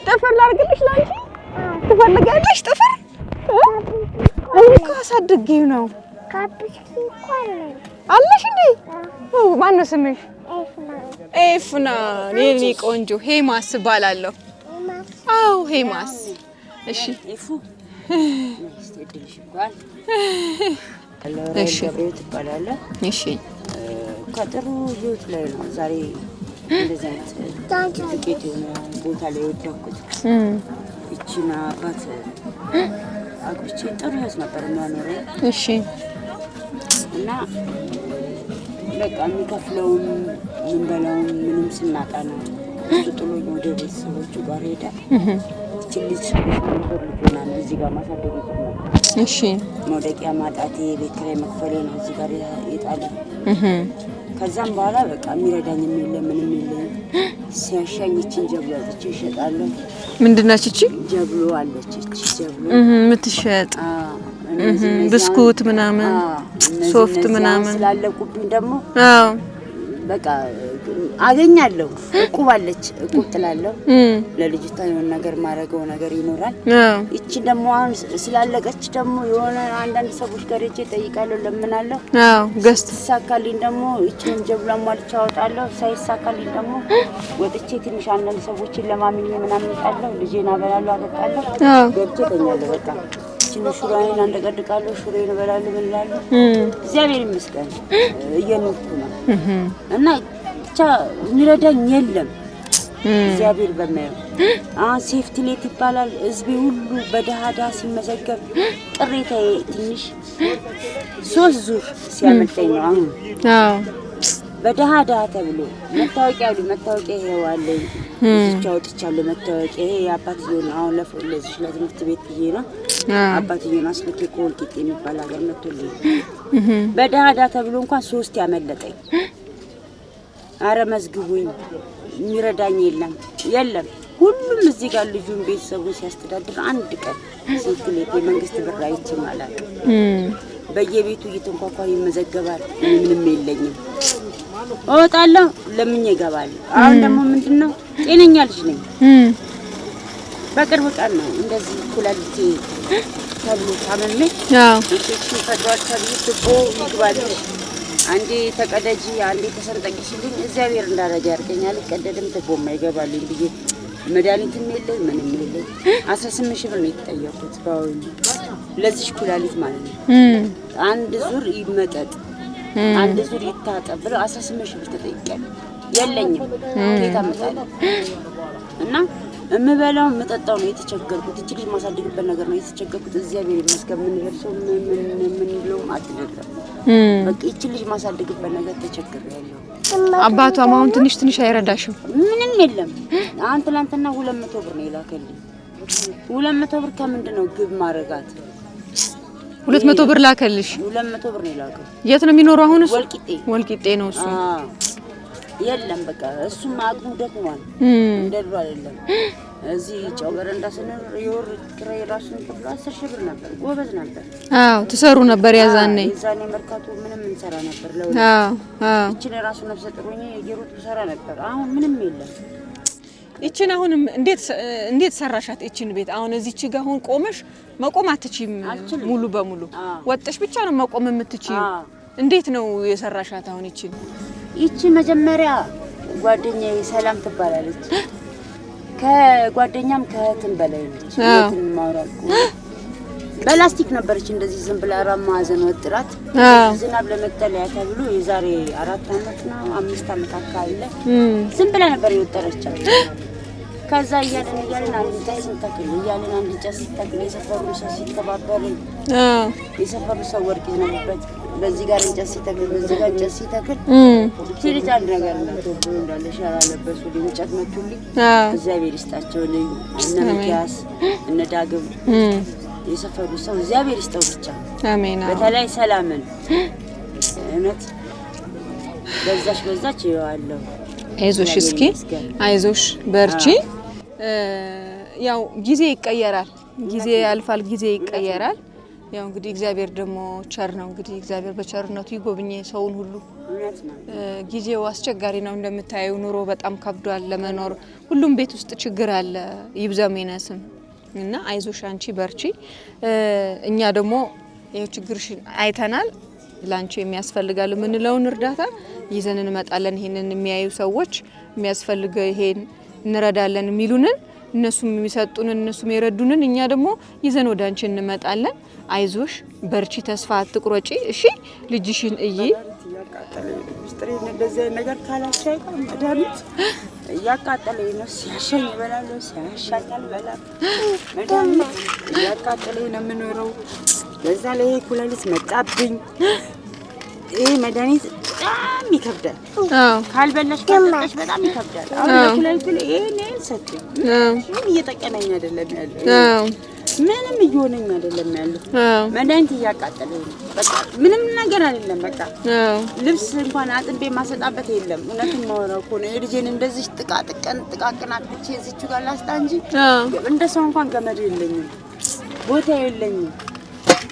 ጥፍር ላድርግልሽ? ላንቺ ትፈልጋለሽ ጥፍር? እኔ እኮ አሳድጌው ነው። አለሽ እንዴ? ማነው ስምሽ? ኤፍና። የኔ ቆንጆ ሄማስ እባላለሁ። አዎ ሄማስ። እሺ እሺ ትባላለህ። እሺ ከጥሩ ህይወት ላይ ነው ዛሬ እንደዚህ አይነት ጥቂት የሆነ ቦታ ላይ የወደኩት። ይቺን አባት አግብቼ ጥሩ ህይወት ነበር የሚያኖረው። እሺ እና በቃ የሚከፍለውም የምንበላውም ምንም ስናጣ ነው እሱ ጥሎኝ ወደ ቤተሰቦቹ ጋር ሄደ። ይቺን ልጅ ልጅ ሆና ነው እዚህ ጋር ማሳደግ የጀመርኩት። እሺ መውደቂያ ማጣቴ፣ ቤት ኪራይ መክፈሌ ነው እዚህ ጋር የጣለኝ። ከዛም በኋላ በቃ የሚረዳኝም የለም ምንም የለኝም። ሲያሻኝ ይችን ጀብሎ አውጥቼ እሸጣለሁ። ምንድን ናች እቺ? ጀብሎ አለች እቺ ጀብሎ የምትሸጥ አዎ፣ እነዚህ እነዚህ ብስኩት ምናምን አዎ፣ እነዚህ ሶፍት እነዚህ አሁን ምናምን ስላለቁብኝ ደግሞ አዎ በቃ አገኛለሁ። እቁብ አለች፣ እቁብ ጥላለሁ። ለልጅቷ የሆነ ነገር ማድረገው ነገር ይኖራል። አዎ ይቺ ደግሞ አሁን ስላለቀች ደግሞ የሆነ አንዳንድ ሰዎች ጋር ሄጄ እጠይቃለሁ፣ ለምናለሁ። አዎ ገዝት ሲሳካልኝ ደግሞ ይቺንም ጀብሎ አሟልቼ አወጣለሁ። ሳይሳካልኝ ደግሞ ወጥቼ ትንሽ አንዳንድ ሰዎችን ለማምኜ ምናምን እጣለሁ። ልጄን አበላለሁ፣ አጠጣለሁ፣ አዎ ገብቼ እተኛለሁ። በቃ ይቺን ሹራዬን አንደቀድቃለሁ፣ ሹሬን እበላለሁ፣ ምን እላለሁ። እግዚአብሔር ይመስገን እየኖርኩ ነው። እና ብቻ የሚረዳኝ የለም እግዚአብሔር በማየው። አሁን safety net ይባላል። ህዝቤ ሁሉ በድሃ ድሃ ሲመዘገብ ቅሬታዬ ትንሽ 3 ዙር ሲያመልጠኝ ነው። አሁን አዎ በድሃ ድሃ ተብሎ መታወቂያ አሉ። መታወቂያ ይሄው አለኝ፣ እዚች አውጥቻለሁ። መታወቂያ ይሄ የአባትየው ነው። አሁን ለዚች ለትምህርት ቤት ብዬ ነው አባትየውን አስልኬ ከወልቂጤ የሚባል ሀገር መጥቶልኝ በድሃ ድሃ ተብሎ እንኳን 3 ያመለጠኝ። አረ መዝግቡኝ፣ የሚረዳኝ የለም የለም። ሁሉም እዚህ ጋር ልጁን ቤተሰቡን ሲያስተዳድር አንድ ቀን safety net የመንግስት ብር አይቼም አላውቅም። በየቤቱ እየተንኳኳ ይመዘገባል። ምንም የለኝም። እወጣለሁ፣ ለምኜ እገባለሁ። አሁን ደግሞ ምንድነው ጤነኛ ልጅ ነኝ። በቅርብ ቀን ነው እንደዚህ ኩላሊቴ ተብሎ ታመሜ ኢንፌክሽን ፈጥሯል ተብዬ ቱቦ ይግባልሽ፣ አንዴ ተቀደጂ አንዴ ተሰንጠቂ ሲሉኝ እግዚአብሔር እንዳረገ ያድርገኛል። አልቀደድም፣ ቱቦም አይገባልኝ ብዬ መድኃኒትም የለኝ ምንም የለኝ። 18 ሺህ ብር ነው የተጠየኩት በአሁኑ ለዚች ኩላሊት ማለት ነው። አንድ ዙር ይመጠጥ አንድ ዙር ይታጠብ ብለው 18 ሺህ ብር ተጠይቄያለሁ። የለኝም፣ ከየት አመጣለሁ? እና የምበላው የምጠጣው ነው የተቸገርኩት። እቺ ልጅ ማሳደግበት ነገር ነው የተቸገርኩት። እግዚአብሔር ይመስገን የምንለብሰው የምንለውም አትደለም። በቃ እቺ ልጅ ማሳደግበት ነገር ተቸግሬያለሁ። አባቷም አሁን ትንሽ ትንሽ አይረዳሽም? ምንም የለም። አሁን ትናንትና 200 ብር ነው የላከልኝ። 200 ብር ከምንድን ነው ግብ ማድረጋት? 200 ብር ላከልሽ? 200 ብር ነው የላከው። የት ነው የሚኖረው አሁን እሱ? ወልቂጤ። ወልቂጤ ነው እሱ። አዎ የለም በቃ እሱም አቅሙ ደክሟል። እንደ ድሮ አይደለም። እዚህ ጨው በረንዳ ስንኖር የወር ኪራይ ራሱን ከፍሎ 10 ሺህ ብር ነበር። ጎበዝ ነበር። አዎ ትሰሩ ነበር ያዛኔ። የዛኔ መርካቶ ምንም እንሰራ ነበር። ለሁለት አዎ አዎ እቺን ራሱ ነፍሰ ጡር ሆኜ እየሮጥኩ ሰራ ነበር። አሁን ምንም የለም። እቺን አሁን እንዴት ሰራሻት? እቺን ቤት አሁን እዚች ጋር አሁን ቆመሽ መቆም አትችይም። ሙሉ በሙሉ ወጥሽ ብቻ ነው መቆም የምትችይው። እንዴት ነው የሰራሻት አሁን እቺን? ይቺ መጀመሪያ ጓደኛዬ ሰላም ትባላለች። ከጓደኛም ከእህትም በላይ ነች። እህትን ማውራት በላስቲክ ነበረች እንደዚህ ዝም ብላ አራት ማዕዘን ወጥራት ዝናብ ለመጠለያ ተብሎ የዛሬ 4 ዓመት ነው 5 ዓመት አካባቢ ላይ ዝም ብላ ነበር የወጠረቻት። ከዛ እያለን እያለን አንድ እንጨት ስንተክል እያለን አንድ እንጨት ስንተክል የሰፈሩ ሰው ሲተባበር የሰፈሩ ሰው ወርቅ ይዘንብበት በዚህ ጋር እንጨት ሲተክል በዚህ ጋር እንጨት ሲተክል እቺ ልጅ አንድ ነገር እንዳትወብሩ እንዳለ ሸራ ለበሱልኝ፣ እንጨት መቱልኝ። እግዚአብሔር ይስጣቸው። እነ ሚኪያስ እነ ዳግም የሰፈሩ ሰው እግዚአብሔር ይስጠው ብቻ። አሜን። በተለይ ሰላምን እውነት በዛች በዛች ይዋለው። አይዞሽ፣ እስኪ አይዞሽ፣ በርቺ። ያው ጊዜ ይቀየራል፣ ጊዜ ያልፋል፣ ጊዜ ይቀየራል። ያው እንግዲህ እግዚአብሔር ደግሞ ቸር ነው። እንግዲህ እግዚአብሔር በቸርነቱ ይጎብኝ ሰውን ሁሉ። ጊዜው አስቸጋሪ ነው እንደምታየው፣ ኑሮ በጣም ከብዷል ለመኖር። ሁሉም ቤት ውስጥ ችግር አለ ይብዛም ይነስም እና አይዞሽ አንቺ በርቺ። እኛ ደግሞ ይኸው ችግርሽን አይተናል። ላንቺ የሚያስፈልጋል የምንለውን እርዳታ ይዘን እንመጣለን። ይሄንን የሚያዩ ሰዎች የሚያስፈልገው ይሄን እንረዳለን የሚሉንን እነሱም የሚሰጡንን እነሱም የረዱንን እኛ ደግሞ ይዘን ወደ አንቺ እንመጣለን። አይዞሽ በርቺ፣ ተስፋ አትቁረጪ። እሺ ልጅሽን እይ። ምስጢሬን እንደዚህ አይነት ነገር ካላችሁ አይቀርም መድኃኒት እያቃጠለኝ ነው። ሲያሻኝ እበላለሁ፣ ሲያሻኝ አልበላም። መድኃኒት እያቃጠለኝ ነው የምኖረው። በዛ ላይ ኩላሊት መጣብኝ። ይሄ መድኃኒት በጣም ይከብዳል። ካልበላሽ ካልጠጣሽ በጣም ይከብዳል። አሁን ለኩላሊቱ ይሄን ይሄን ሰጡኝ። ምንም እየጠቀመኝ አይደለም ያለው፣ ምንም እየሆነኝ አይደለም ያለው። መድኃኒት እያቃጠለኝ ነው። በቃ ምንም ነገር አይደለም። በቃ ልብስ እንኳን አጥቤ ማሰጣበት የለም። እውነቱን ማወራው እኮ ነው። የልጄን እንደዚህ ጥቃጥቅን ጥቃቅን አጥብቼ እዚች ጋር ላስጣ እንጂ እንደ ሰው እንኳን ገመድ የለኝም፣ ቦታ የለኝም።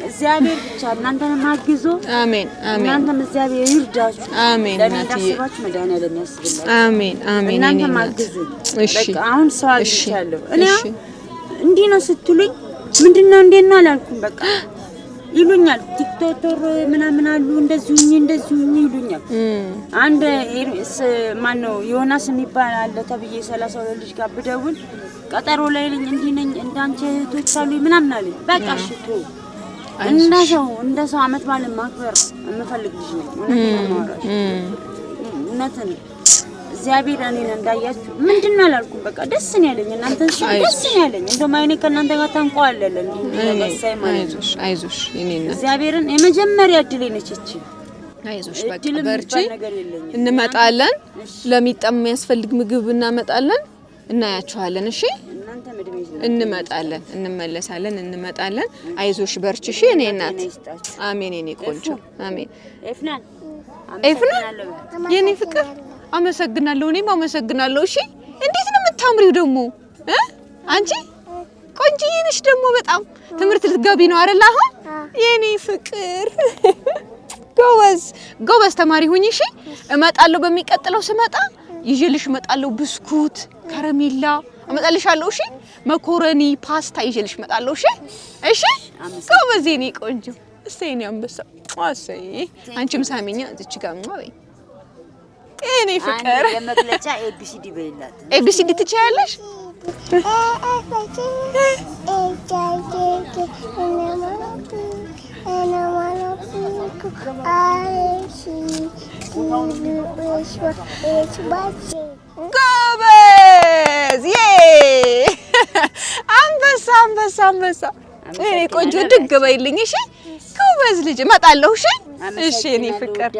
እግዚአብሔር ብቻ እናንተንም አግዞ አሜን አሜን። እናንተም እግዚአብሔር ይርዳችሁ። አሜን። ለእኔ እንዳስባችሁ መድኃኒዓለም ያስብላችሁ። አሜን አሜን። እናንተም አግዙ። በቃ አሁን ሰው አግኝቻለሁ። እኔ እንዲህ ነው ስትሉኝ ምንድን ነው እንዴት ነው አላልኩም። በቃ ይሉኛል። ቲክቶከር ምናምን አሉ እንደዚህ ሁኚ እንደዚህ ሁኚ ይሉኛል። አንድ ማን ነው ዮናስ የሚባል አለ ተብዬ 32 ልጅ ጋር ብደውል ቀጠሮ ላይ ነኝ እንዲህ ነኝ እንዳንቺ እህቶች አሉኝ ምናምን አለኝ። በቃ እሺ ተው እንደ ሰው አመት በዓልን ማክበር የምፈልግ ልጅ ነኝ። እውነቴን ነው የማወራሽ። እውነትን እግዚአብሔር እኔን እንዳያችሁ ምንድን ነው አላልኩም። በቃ ደስ ነው ያለኝ፣ እናንተን ሳይ ደስ ነው ያለኝ። እንደውም አይኔ ከእናንተ ጋር ታንቀዋለለ እንዲህ ማለት ነው። አይዞሽ የእኔ እናት፣ እግዚአብሔርን የመጀመሪያ እድሌ ነች እቺ። አይዞሽ በቃ በርቺ። እንመጣለን። ለሚጠም የሚያስፈልግ ምግብ እናመጣለን፣ እናያችኋለን። እሺ እንመጣለን፣ እንመለሳለን፣ እንመጣለን። አይዞሽ በርቺ። እሺ የእኔ እናት። አሜን የኔ ቆንጆ። አሜን። ኤፍናን የኔ ፍቅር አመሰግናለሁ። እኔም አመሰግናለሁ። እሺ እንዴት ነው የምታምሪው ደግሞ አንቺ ቆንጆዬ ነሽ ደግሞ በጣም። ትምህርት ልትገቢ ነው አይደል አሁን? የኔ ፍቅር ጎበዝ ጎበዝ ተማሪ ሁኚ። እሺ እመጣለሁ። በሚቀጥለው ስመጣ ይዤልሽ እመጣለሁ። ብስኩት፣ ከረሜላ አመጣልሻለሁ። እሺ መኮረኒ፣ ፓስታ ይዤልሽ እመጣለሁ። እሺ እሺ ጎበዝ የኔ ቆንጆ። እሰይ የኔ አንበሳ። እሰይ አንቺም ሳሚኛ እዚች ጋር በይ የኔ ፍቅር። የመግለጫ ABCD በይላት። ABCD ትችያለሽ? ጎበዝ! አንበሳ አንበሳ አንበሳ። የኔ ቆንጆ ድግ በይልኝ። እሺ ጎበዝ ልጅ። እመጣለሁ። እሺ እሺ የኔ ፍቅር።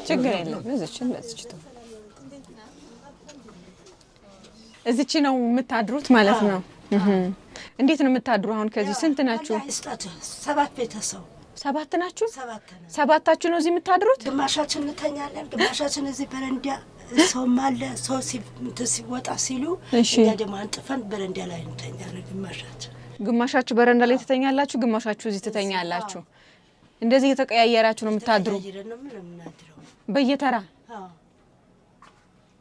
ችግር የለም። እዚች ነው የምታድሩት ማለት ነው? እንዴት ነው የምታድሩ አሁን? ከዚህ ስንት ናችሁ? 7 ቤተሰብ። 7 ናችሁ? ሰባታችሁ ነው እዚህ የምታድሩት? ግማሻችን እንተኛለን፣ ግማሻችን እዚህ በረንዳ ሰውም አለ። ሰው ሲወጣ ሲሉ እኛ ደግሞ አንጥፈን በረንዳ ላይ እንተኛለን። ግማሻችን ግማሻችሁ በረንዳ ላይ ትተኛላችሁ፣ ግማሻችሁ እዚህ ትተኛላችሁ። እንደዚህ እየተቀያየራችሁ ነው የምታድሩ በየተራ?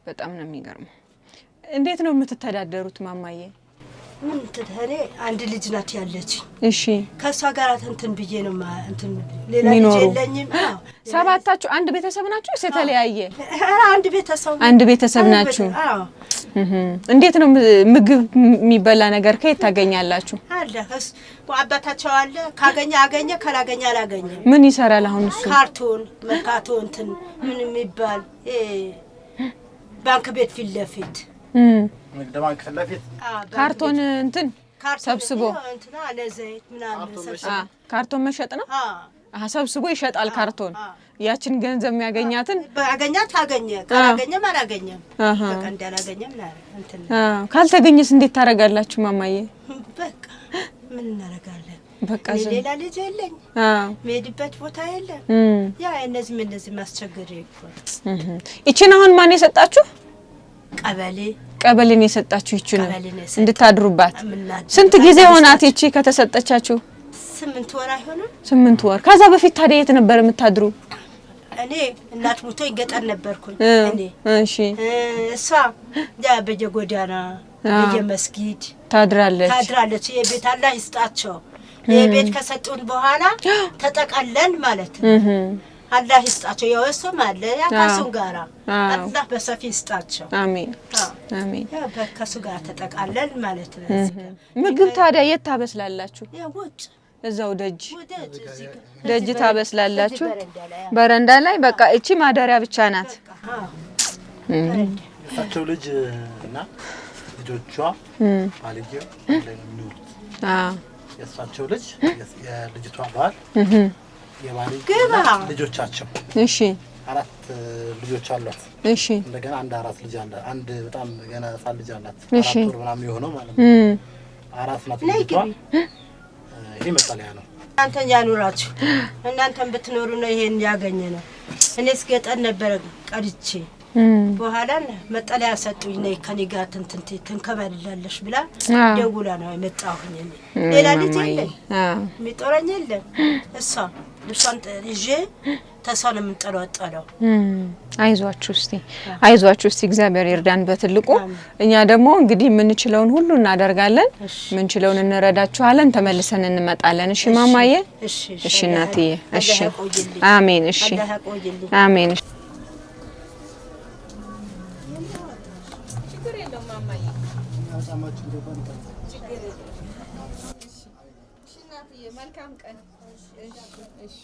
በጣም ነው የሚገርመው። እንዴት ነው የምትተዳደሩት ማማዬ? ምን እኔ አንድ ልጅ ናት ያለችኝ። እሺ ከሷ ጋር እንትን ብዬ ነው እንትን ሌላ ልጅ የለኝም። ሰባታችሁ አንድ ቤተሰብ ናችሁ ወይስ የተለያየ? አንድ ቤተሰብ። አንድ ቤተሰብ ናችሁ። እንዴት ነው ምግብ የሚበላ ነገር ከየት ታገኛላችሁ? አለ አባታቸው አለ። ካገኘ አገኘ፣ ካላገኘ አላገኘ። ምን ይሰራል አሁን እሱ? ካርቶን መርካቶ እንትን ምን የሚባል ባንክ ቤት ፊት ለፊት ንግድ ባንክ ፊት ለፊት ካርቶን እንትን ሰብስቦ ካርቶን መሸጥ ነው። ሰብስቦ ይሸጣል ካርቶን። ያችን ገንዘብ የሚያገኛትን አገኛት አገኘ፣ ካላገኘም አላገኘም። በቃ እንዳላገኘም እንትን። ካልተገኘስ እንዴት ታደርጋላችሁ ማማዬ? በቃ ምን እናደርጋለን? በቃ ሌላ ልጅ የለኝ፣ የምሄድበት ቦታ የለም። ያ እነዚህ እነዚህ ማስቸገር እኮ። ይችን አሁን ማን የሰጣችሁ? ቀበሌ። ቀበሌን የሰጣችሁ ይችን እንድታድሩባት። ስንት ጊዜ ሆናት ይቺ ከተሰጠቻችሁ? 8 ወር አይሆንም? 8 ወር። ከዛ በፊት ታዲያ የት ነበር የምታድሩ? እኔ እናት ሙቶኝ ገጠር ነበርኩኝ እኔ። እሺ። እሷ ያ በየጎዳና በየመስጊድ ታድራለች ታድራለች። የቤት አላህ ይስጣቸው። የቤት ከሰጡን በኋላ ተጠቀለን ማለት ነው። አላህ ይስጣቸው። ያው እሱም አለ ያ ከእሱም ጋራ አላህ በሰፊ ይስጣቸው። አሜን አሜን። ያ ከእሱ ጋር ተጠቃለን ማለት ነው። ምግብ ታዲያ የት ታበስላላችሁ? ያው ውጭ እዛው ደጅ ደጅ ታበስላላችሁ፣ በረንዳ ላይ። በቃ እቺ ማደሪያ ብቻ ናት። የእሳቸው ልጅ እና ልጆቿ ባልየው ላይ ነው የሚኖሩት። የእሳቸው ልጅ የልጅቷ ባል የባልየው ልጆቻቸው። እሺ። 4 ልጆች አሏት። እሺ። እንደገና አንድ 4 ልጅ አለ። አንድ በጣም ገና ህፃን ልጅ አላት። 4 ወር ምናምን የሆነው ማለት ነው። 4 ናት ልጅቷ። ይሄ መጠለያ ነው። እናንተን ያኑራችሁ። እናንተን ብትኖሩ ነው ይሄን ያገኘ ነው። እኔስ ገጠር ነበረ ቀርቼ በኋላ መጠለያ ሰጡኝ። ነይ ከኔ ጋር ትንከባልላለሽ ብላ ደውላ ነው የመጣሁኝ። እኔ ሌላ ልጅ የለም፣ የሚጦረኝ የለም። እሷ ልብሷን ይዤ ተሷ ነው የምንጠለጠለው። አይዟችሁ እስቲ አይዟችሁ እስቲ እግዚአብሔር ይርዳን በትልቁ። እኛ ደግሞ እንግዲህ የምንችለውን ሁሉ እናደርጋለን፣ የምንችለውን እንረዳችኋለን። ተመልሰን እንመጣለን። እሺ ማማዬ? እሺ እናትዬ። እሺ አሜን። እሺ አሜን። መልካም ቀን። እሺ።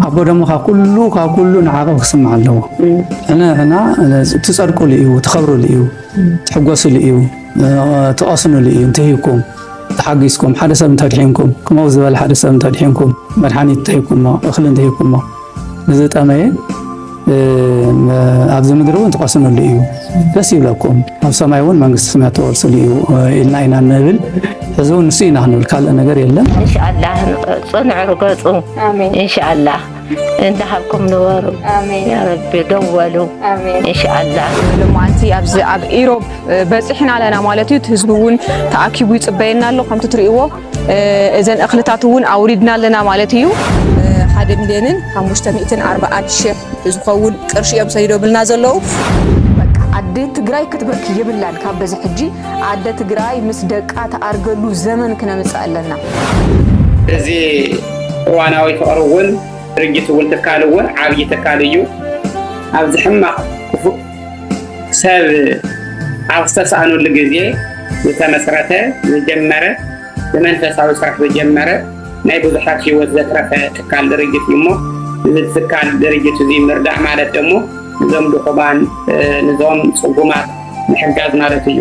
ኣቦ ደሞ ካብ ኩሉ ንዓቐብ ክስማዕ ኣለዎ። ሕና ትፀድቁሉ እዩ፣ ትኸብሩሉ እዩ፣ ትሕጎስሉ እዩ፣ ትቐስኑሉ እዩ። እንተሂብኩም ተሓጊዝኩም ሓደ ሰብ እንተድሒንኩም ክመው ዝበለ ሓደ ሰብ እንተድሒንኩም መድሓኒት እንተሂብኩሞ እኽሊ እንተሂብኩሞ ንዝጠመየ ኣብዚ ምድሪ እውን ትቐስኑሉ እዩ፣ ደስ ይብለኩም፣ ኣብ ሰማይ እውን መንግስቲ ሰማያት ትወርስሉ እዩ ኢልና ኢና ንብል። ሕዚ እውን ንሱ ኢና ክንብል፣ ካልእ ነገር የለን። ኢንሻአላህ ጽንዕ ርገጹ ኢንሻአላህ። እንዳሃብኩም ንበሩ يا ربي ደወሉ ኢንሻአላህ። ሎማዓንቲ ኣብዚ ኣብ ኢሮብ በፂሕና ኣለና ማለት እዩ። እቲ ህዝቢ እውን ተኣኪቡ ይፅበየና ኣሎ። ከምቲ ትሪእዎ እዘን እኽልታት እውን ኣውሪድና ኣለና ማለት እዩ። 1,540,000 ዝኸውን ቅርሺ እዮም ሰዲዶምልና ዘለዉ። በቃ ኣደ ትግራይ ክትበኪ የብላን። ካብ በዚ ሕጂ ኣደ ትግራይ ምስ ደቃ ተኣርገሉ ዘመን ክነምፅእ ኣለና። እዚ እዋናዊ ፍቅሪ እውን ድርጅት እውን ትካል እውን ዓብዪ ትካል እዩ። ኣብዚ ሕማቅ ክፉእ ሰብ ኣብ ዝተሰኣነሉ ግዜ ዝተመስረተ፣ ዝጀመረ፣ ብመንፈሳዊ ስራሕ ዝጀመረ፣ ናይ ብዙሓት ሂወት ዘትረፈ ትካል ድርጅት እዩ። እሞ እዚ ትካል ድርጅት እዚ ምርዳእ ማለት ደሞ ንዞም ድኹማን፣ ንዞም ፅጉማት ምሕጋዝ ማለት እዩ።